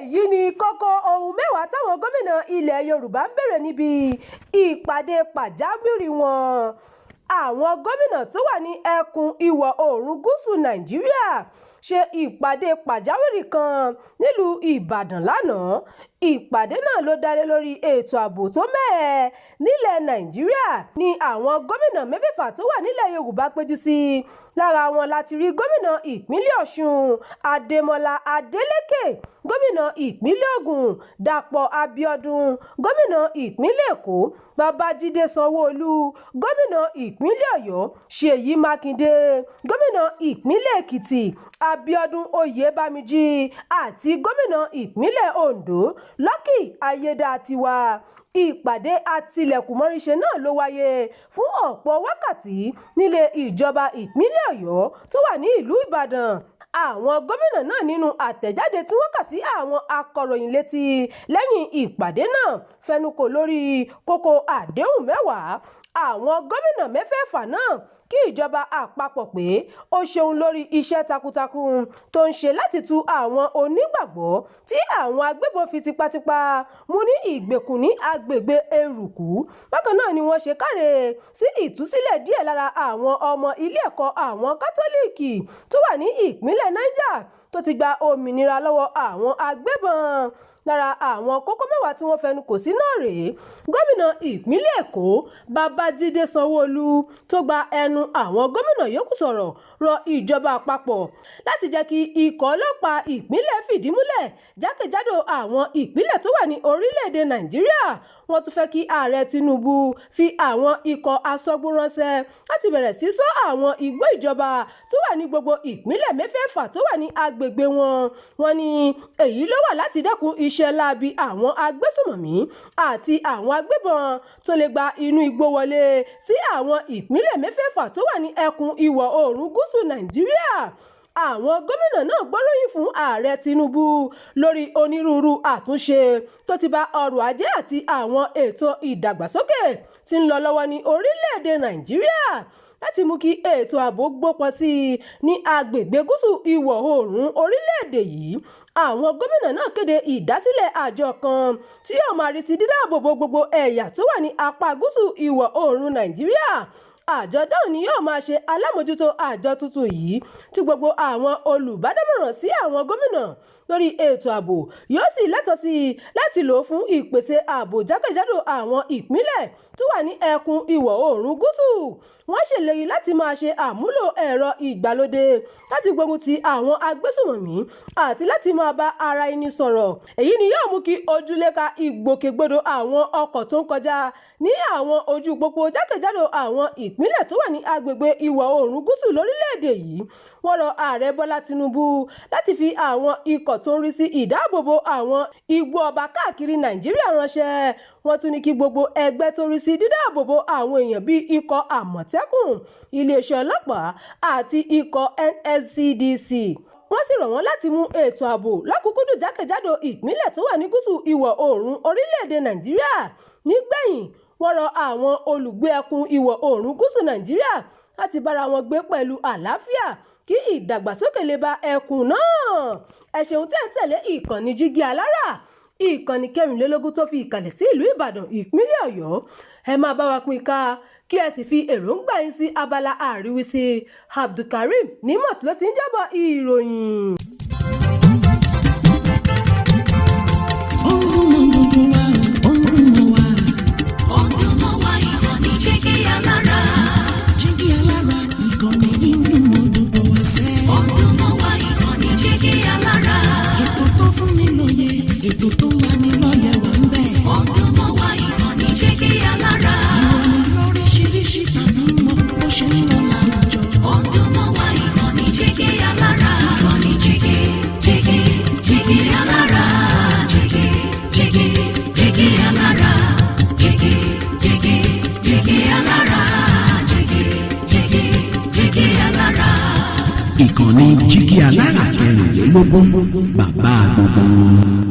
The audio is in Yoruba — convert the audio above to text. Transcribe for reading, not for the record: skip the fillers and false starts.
Èyí ni kókó ohun 10 táwọn gómìnà ilẹ̀ Yorùbá ń béèrè níbi ìpàdé pàjáwìrì wọn. Àwọn gómìnà tó wà ní ẹkùn ìwọ̀-oòrùn gúúsù Nàìjíríà ṣe ìpàdé pàjáwìrì kan nílùú Ìbàdàn lánàá. Ìpàdé náà ló dá lórí ètò ààbò tó mẹ́hẹ nílẹ̀ Nàìjíríà ní àwọn gómìnà mẹ́fẹ̀ẹ̀fà tó wà nílẹ̀ Yorùbá péjú sí. Lára wọn láti rí gómìnà ìpínlẹ̀ Ọ̀ṣun Adémọlá Adélékè, gómìnà ìpínlẹ̀ Ògùn Dàpọ̀ Abíọ́dún, gómìnà ìpínlẹ̀ Èkó Babájídé Sanwó-Olú, gómìnà ìpínlẹ̀ Ọ̀yọ́ Ṣèyí Mákindé, gómìnà ìpínlẹ̀ Èkìtì Abíọ́dún Oyèbámijí àti gómìnà ìpínlẹ̀ Oǹdó Lucky Aiyedàatiwá. Ìpàdé àtilẹ̀kùnmọ́ríṣe náà ló wáyé fún ọ̀pọ̀ wákàtí nílé ìjọba ìpínlẹ̀ Ọ̀yọ́ tó wà ní ìlú Ìbàdàn. Àwọn gómìnà náà, nínú àtẹ̀jáde tí wọ́n kà sí àwọn akọ̀ròyìn létí lẹ́yìn ìpàdé náà, fẹnukò lórí kókó àdéhùn 10. Àwọn gómìnà mẹ́fẹ̀ẹ̀fà náà kí ìjọba àpapọ̀ pé ó ṣeun lórí iṣẹ́ takuntakun tó ń ṣe láti tú àwọn onígbàgbọ́ tí àwọn agbébọn fi tipátipá mú ní ìgbèkùn ní agbègbè Eruku. Bákan náà ni wọ́n ṣe káre sí ìtúsílẹ̀ díẹ̀ lára àwọn ọmọ ilé ẹ̀kọ́ àwọn Kátólíìkì tó wà ní ìpínlẹ̀ Niger tó ti gba òmìnira lọ́wọ́ àwọn agbébọn. Lára àwọn kókó 10 tí wọ́n fẹnu kò sí náà rèé: Gómìnà ìpínlẹ̀ Èkó Babájídé Sanwó-Olú, tó gba ẹnu àwọn gómìnà yòókù sọ̀rọ̀, rọ ìjọba àpapọ̀ láti jẹ́ kí ikọ̀ ọlọ́pàá ìpínlẹ̀ fìdí múlẹ̀ jákèjádò àwọn ìpínlẹ̀ tó wà ní orílẹ̀-èdè Nàìjíríà. Wọ́n tún fẹ́ kí Ààrẹ Tinubu fi àwọn ikọ̀ aṣọ́gbó ránṣẹ́ láti bẹ̀rẹ̀ sí ṣọ́ àwọn igbó ìjọba tó wà ní gbogbo ìpínlẹ̀ mẹ́fẹ̀ẹ̀fà tó wà ní agbègbè wọn. Wọ́n ní èyí ló wà láti dẹ́kun iṣẹ́ láabi àwọn agbésùnmọ̀mí àti àwọn agbébọn tó lè gba inú igbó wọlé sí àwọn ìpínlẹ̀ mẹ́fẹ̀ẹ̀fà tó wà ní ẹkùn ìwọ̀-oòrùn gúúsù Nàìjíríà. Àwọn gómìnà náà gbóríyìn fún Ààrẹ Tinubu lórí onírúurú àtúnṣe tó ti bá ọrọ̀ ajé àti àwọn ètò ìdàgbàsókè tí ń lọ lọ́wọ́ ní orílẹ̀-èdè Nàìjíríà láti mú kí ètò ààbò gbópọn sí i ní agbègbè gúúsù ìwọ̀-oòrùn orílẹ̀-èdè yìí. Àwọn gómìnà náà kéde ìdásílẹ̀ àjọ kan tí yóò máa rí sí dídáàbobo gbogbo ẹ̀yà tó wà ní apá gúúsù ìwọ̀-oòrùn Nàìjíríà. Àjọ náà ni yóò máa ṣe alámòjútó àjọ tuntun yìí, tí gbogbo àwọn olùbádámọ̀ràn sí àwọn gómìnà lórí ètò ààbò yóò sì lẹ́tọ̀ọ́ sí láti lò fún ìpèsè ààbò jákèjádò àwọn ìpínlẹ̀ tó wà ní ẹkùn ìwọ̀-oòrùn gúúsù. Wọ́n ṣèlérí láti máa ṣe àmúlò ẹ̀rọ ìgbàlódé láti gbógun ti àwọn agbésùnmọ̀mí àti láti máa bá ara ẹni sọ̀rọ̀. Èyí ni yóò mú kí ojúlé ka ìgbòkègbodò àwọn ọkọ̀ tó ń kọjá ní àwọn ojú pópó jákèjádò àwọn ìpínlẹ̀ tó wà ní agbègbè ìwọ̀-oòrùn gúúsù lórílẹ̀-èdè yìí. Wọ́n rọ Ààrẹ Bọ́lá Tinubu láti fi àwọn ikọ̀ tó ń rí sí ìdáàbobo àwọn igbó ọba káàkiri Nàìjíríà ránṣẹ́. Wọ́n tún ní kí gbogbo ẹgbẹ́ tó rí sí dídáàbobo àwọn èèyàn bíi ikọ̀ Àmọ̀tẹ́kùn, iléeṣẹ́ ọlọ́pàá àti ikọ̀ NSCDC. Wọ́n sì rọ̀ wọ́n láti mú ètò ààbò lọ́kùn-ún-kúndùn jákèjádò ìpínlẹ̀ tó wà ní gúúsù ìwọ̀-oòrùn orílẹ̀-èdè Nàìjíríà. Nígbẹ̀yìn, wọ́n rọ àwọn olùgbé ẹkùn ìwọ̀-oòrùn gúúsù Nàìjíríà láti bára wọn gbé pẹ̀lú àlàáfíà kí ìdàgbàsókè lè bá ẹkùn náà. Ẹ ṣeun tí ẹ̀ ń tẹ̀lé ìkànnì Jígí Alára, ìkànnì 24 tó fi ìkàlẹ̀ sí ìlú Ìbàdàn, ìpínlẹ̀ Ọ̀yọ́. Ẹ máa bá wa pín ká, kí ẹ sì fi èròǹgbà yín sí abala àríwísí. Abdulkareem Nimot ló ti ń jábọ̀ ìròyìn. Ó ń dún mọ́ gbogbo wa, ó ń dún mọ́ wa. Ó ń dún mọ́ wa, ìkànnì Jígí Alára. Jígí Alára, ìkànnì yìí ń dún mọ́ gbogbo wa sẹ́. Ó ń dún mọ́ wa, ìkànnì Jígí Alára. Ètò tó fún ni lóye, ètò tó ń lani lọ́yẹ̀ wà ń bẹ̀. Ó ń dún mọ́ wa, ìkànnì Jígí Alára. Ìròyìn lóríṣiríṣi tàbí mọ bó ṣe ń lọ láwùjọ. Ó ń dún mọ́ wa, ìkànnì Jígí Alára. Ìkànnì Jígí, Jígí, Jígí Alára. Jígí, Jígí, Jígí Alára. Jígí, Jígí, Jígí Alára. Jígí, Jígí, Jígí Alára. Ìkànnì Jígí Alára 24, bàbá gbogbo wọn.